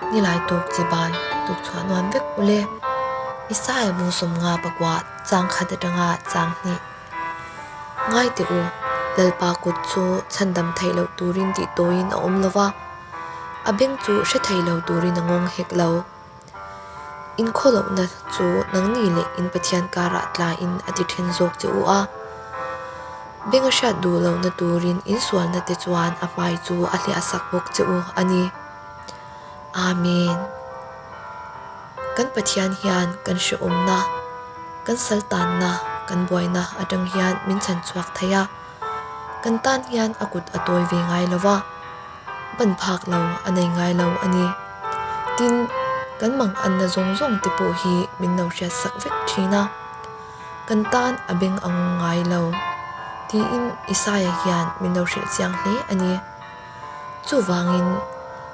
Nilai tuk chibai tuk chhuah nuam vek ule. Isaiah bung 50 pakua chang khat atanga chang hnih. Ngai teh u, Lalpa kut chu chhandam theih loh turin tih tawiin a awm lova, a beng chu hre thei lo turin a ngawng hek lo. Inkhawlohna chu nangni leh in Pathian karah tlaiin a ti then zawk che u a. Beng a hriat duh lohna turin insualna te chuan a hmai chu a hliah sak bawk che u a ni. Amen. Kan Pathian hian kan hrehawmna, kan saltanna, kan buaina atang hian min chhan chhuak thei a. Kan tan hian a kut a tawi ve ngai lo va, ban phak lo a nei ngai lo a ni. Tin, kan mang anna zawng zawng te pawh hi min lo hriat sak vek thin a. Kan tan a beng ang ngai lo, tiin Isaiah hian min lo hrilh chiang hle a ni. Chuvangin,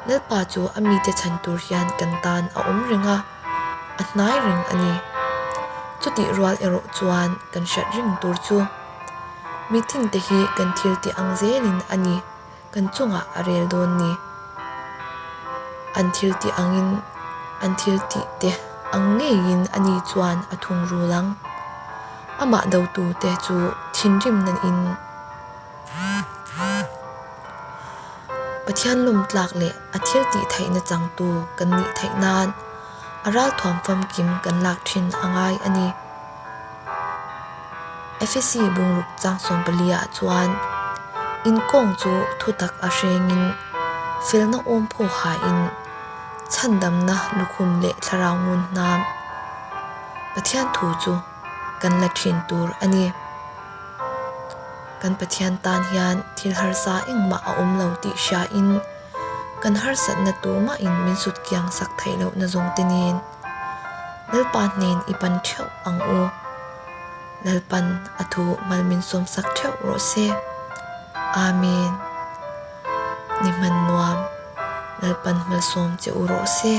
Lalpa chu a mite chhan tur hian kan tan a awm reng a, a hnai reng a ni. Chutih rual erawh chuan kan hriat reng tur chu meeting te hi kan thil tih ang zelin a ni kan chungah a rel dawn ni. An thil tih angin an thil tih te ang ngeiin a ni chuan a thungrul ang. Amah dotute chu thinrim nain. Pathian lawm tlak leh a thil tih theihna changtu kan nih theih nan a ralthuam famkim kan lak thin a ngai a ni. Efesi bungruk chang 14 ah chuan inkawng chu thutak a hrengin felna awm phaw hain chhandamna lukhum leh thlarau ngun hnam Pathian thu chu kan la thin tur a ni. Kan Pathian tan hian thil harsa engmah a awm lo tih hriain kan harsatna tumahin min sut kiang sak theih lohna zawng te nen Lalpa hnen i pan theuh ang u. Lalpan a thu mal min sawm sak theuh rawh se. Amen. Ni hman nuam Lalpan hmalsawm che u rawh se.